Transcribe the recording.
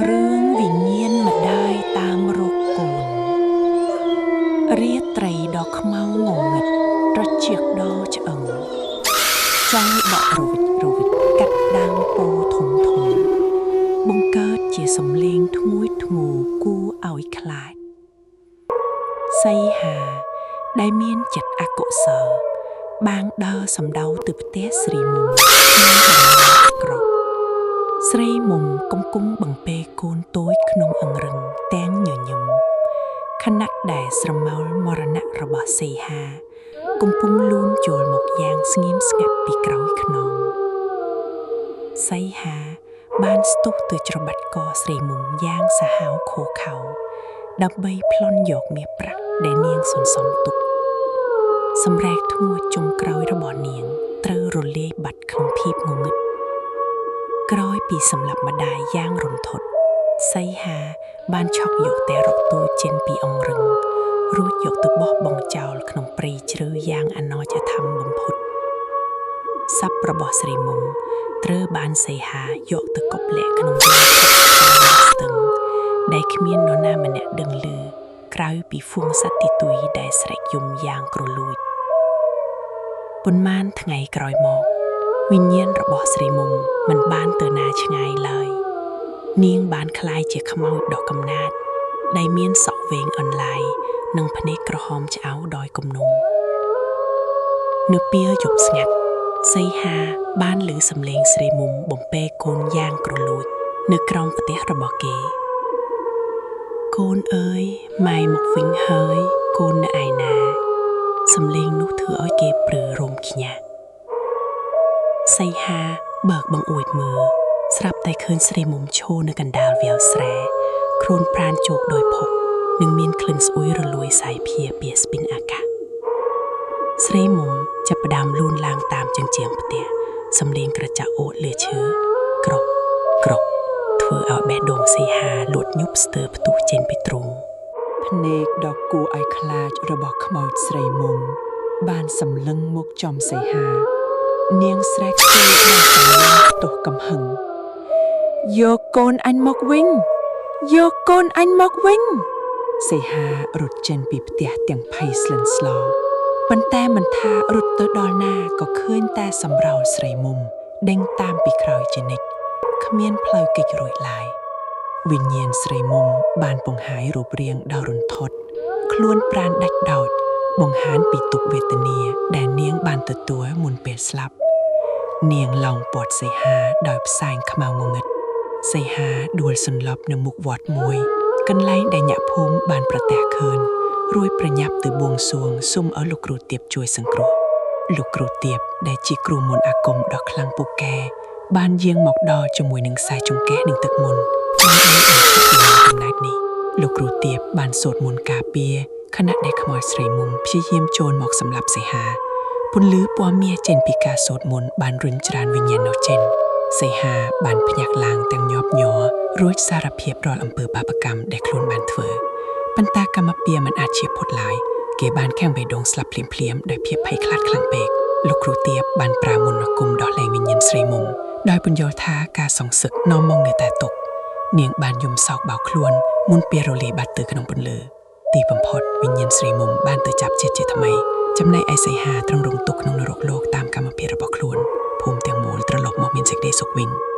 រឿងវិញ្ញាណម្ដាយតាមរកកូនរាត្រីដ៏ខ្មៅងងឹតត្រចៀកដ៏ឆ្អឹងចង់បក់រវិចរវិចកាត់ដើមពោធិ៍ធំធំបង្កើតជាសំឡេងធ្ងួយធ្ងរគួរឲ្យខ្លាចសីហាដែលមានចិត្តអកុសល បាងដើរសំដៅទៅផ្ទះស្រីមុំក្នុងបំណងអាក្រក់ស្រីមុំកំពុងបង្ពេកូនតូចក្នុងអង្រឹងទាំងញញឹមខណៈដែលស្រមោលមរណៈរបស់សីហា កំពុងលូនចូលមកយ៉ាងស្ងៀមស្ងាត់ពីក្រោយខ្នងសីហាបានស្ទុះទៅច្របាច់កស្រីមុំយ៉ាងសាហាវឃោរឃៅដើម្បីប្លន់យកមាសប្រាក់ដែលនាងសន្សំទុក សម្រែកធ្ងួចុងក្រោយរបស់នាងត្រូវរលាយបាត់ក្នុងភាពងងឹតក្រោយពីសម្លាប់ម្ដាយយ៉ាងរន្ធត់សីហាបានឆក់យកតែរកតូចចេញពីអង្រឹងរួចយកទៅបោះបង់ចោលក្នុងព្រៃជ្រៅយ៉ាងអនាចធម្មបំផុតសពរបស់ស្រីមុំត្រូវបានសីហាយកទៅកប់លាក់ក្នុងវាលស្ទឹងដែលគ្មាននរណាម្នាក់ដឹងឮក្រៅពីហ្វូងសត្វទីទុយដែលស្រែកយំយ៉ាងគ្រលួច ប៉ុន្មានថ្ងៃក្រោយមក វិញ្ញាណរបស់ស្រីមុំមិនបានទៅណាឆ្ងាយឡើយ នាងបានក្លាយជាខ្មោចដ៏កំណាចដែលមានសក់វែងអន្លាយនិងភ្នែកក្រហមឆ្អៅដោយគំនុំនៅពេលយប់ស្ងាត់សីហាបានឮសំឡេងស្រីមុំបំពេកូនយ៉ាងគ្រលួច នៅក្រោមផ្ទះរបស់គេ កូនអើយម៉ែមកវិញហើយកូននៅឯណា សំឡេងនោះធ្វើឲ្យគេព្រឺរោមខ្ញាស់សីហាបើកបង្អួចមើលស្រាប់តែឃើញស្រីមុំឈរនៅកណ្ដាលវាលស្រែខ្លួនប្រានជោគដោយភពនិងមានក្លិនស្អុយរលួយសាយភាពីស្ពីនអាកាសស្រីមុំចាប់ផ្ដើមលូនឡើងតាមជញ្ជាំងផ្ទះសំឡេងក្រចាក់អូតលើឈើក្រុកក្រុកធ្វើឲ្យបេះដូងសីហាលួតញាប់ស្ទើរផ្ទុះចេញពីទ្រូង ភ្នែកដ៏គួរឲ្យខ្លាចរបស់ខ្មោចស្រីមុំ បានសម្លឹងមកចំសីហា នាងស្រែកស្ទើរដោយសំឡេងផ្ទុះកំហឹងយកកូនអញមកវិញ យកកូនអញមកវិញសីហារត់ចេញពីផ្ទះទាំងភ័យស្លិនស្លោប៉ុន្តែមិនថារត់ទៅដល់ណាក៏ឃើញតែសម្រោលស្រីមុំដេញតាមពីក្រោយជានិច្ចគ្មានផ្លូវគេចរួចឡើយ វិញ្ញាណស្រីមុំបានពង្ហាយរូបរាងដ៏រន្ធត់ខ្លួនប្រាណដាច់ដោចបង្ហាញពីទុក្ខវេទនាដែលនាងបានទទួលមុនពេលស្លាប់ នាងឡោមព័ទ្ធសីហាដោយផ្សែងខ្មៅងងឹតសីហាដួលសន្លប់នៅមុខវត្តមួយកន្លែងដែលអ្នកភូមិបានប្រទះឃើញរួចប្រញាប់ទៅបួងសួងសុំឲ្យលោកគ្រូទៀបជួយសង្គ្រោះលោកគ្រូទៀបដែលជាគ្រូមន្តអាគមដ៏ខ្លាំងពូកែបានយាងមកដល់ជាមួយនឹងខ្សែចង្កេះនិងទឹកមន្តដើម្បីបញ្ឈប់វិញ្ញាណកំណែតនេះលោកគ្រូទៀបបានសូត្រមន្តការពារខណៈដែលខ្មោចស្រីមុំព្យាយាមចូលមកសម្លាប់សីហា ពន្លឺពណ៌មាសចេញពីការសូត្រមន្តបានរុញច្រានវិញ្ញាណនោះចេញសីហាបានភ្ញាក់ឡើងទាំងញាប់ញ័ររួចសារភាពរាល់អំពើបាបកម្មដែលខ្លួនបានធ្វើប៉ុន្តែកម្មពៀមិនអាចជាផុតឡើយគេបានខាំងបេះដូងស្លាប់ភ្លាមៗដោយភាពភ័យខ្លាចខ្លាំងពេកលោកគ្រូទៀបបានប្រើមន្តអាគមដោះលែងវិញ្ញាណស្រីមុំដោយពន្យល់ថាការសងសឹកនាំមកនៅតែទុក្ខនាងបានយំសោកបោកខ្លួនមុនពេលរលាយបាត់ទៅក្នុងពន្លឺទីបំផុតវិញ្ញាណស្រីមុំបានទៅចាប់ជាតិជាថ្មី ចំណែកឯសីហាត្រង់រងទុក្ខក្នុងនរកលោកតាមកម្មភាពរបស់ខ្លួនភូមិទាំងមូលត្រឡប់មកមានសេចក្តីសុខវិញ។